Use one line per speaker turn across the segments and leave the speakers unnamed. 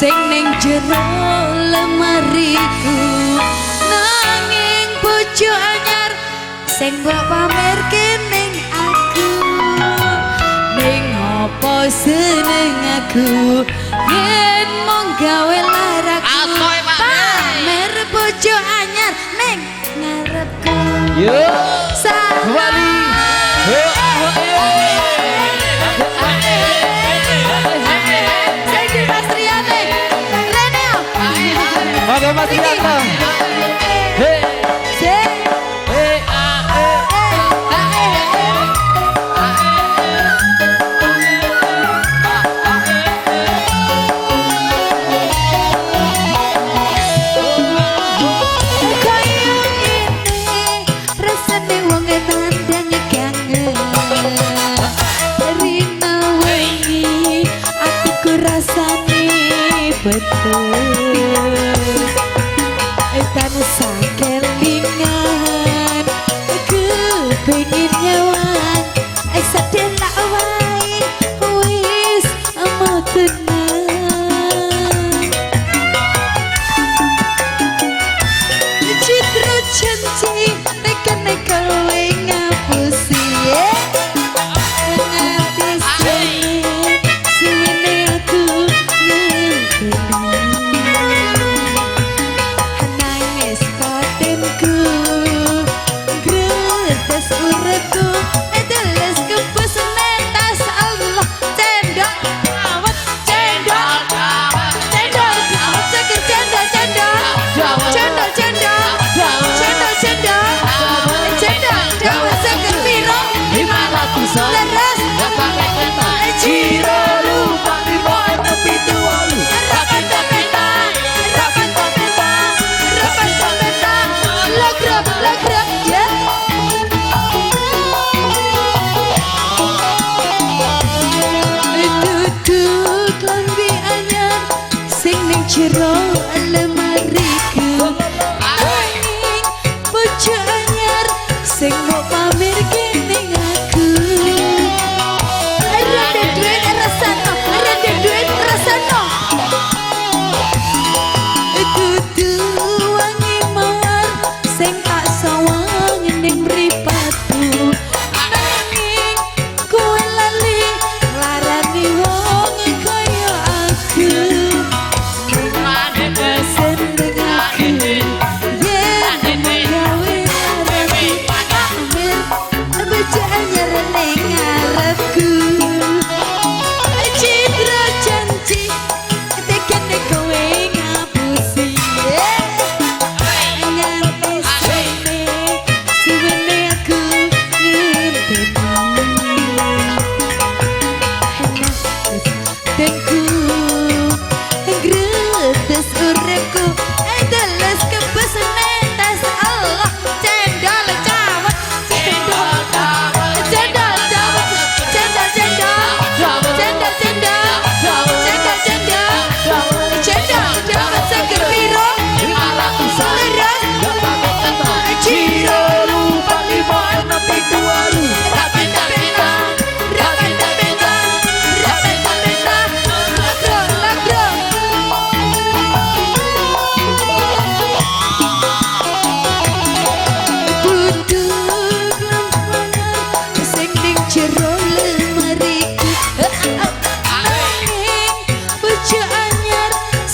sing ning jero lemariku, nanging bojo anyar sing mbok pamerke ning aku. Ning apa seneng aku yen mung gawe laraku, pamer bojo anyar ning ngarepku.
Yo kembali. Monggo Mas Rianto. He. He a e a e a
e. Kaya ngene rasane wong nandang kangen. Rina wengi atiku rasane betul. Tansah kelingan kepengin nyawang, sedelak wae wis mau tenang. Citra janji nekane kowe ngapusi, nganti suwene aku ngenteni. Jero lemariku, nanging bojo anyar sing mbok pamerke ning aku. Rada duit rasano, rada duit rasano. Dudu wangi mawar sing tak sawang ning mripatku, nanging kowe lali larani wong kaya aku.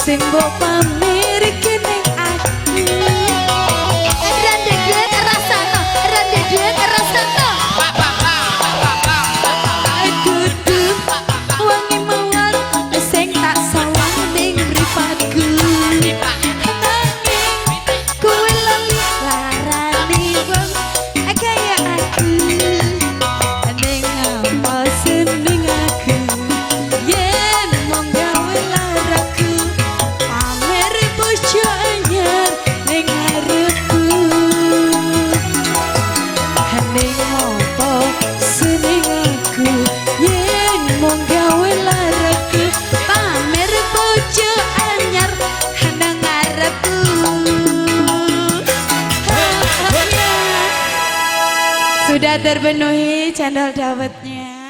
Sing mbok pamerke ning aku. Rada duit rasano, rada duit rasano. Dudu wangi mawar sing tak sawang ning mripatku, nanging kowe lali larani wong kaya aku. Ning apa seneng aku yen mung gawe laraku, pamer bojo anyar ning ngarepku. Ning apa seneng aku yen mung gawe laraku, pamer bojo anyar nang ngarepku. Sudah terpenuhi cendol dawetnya.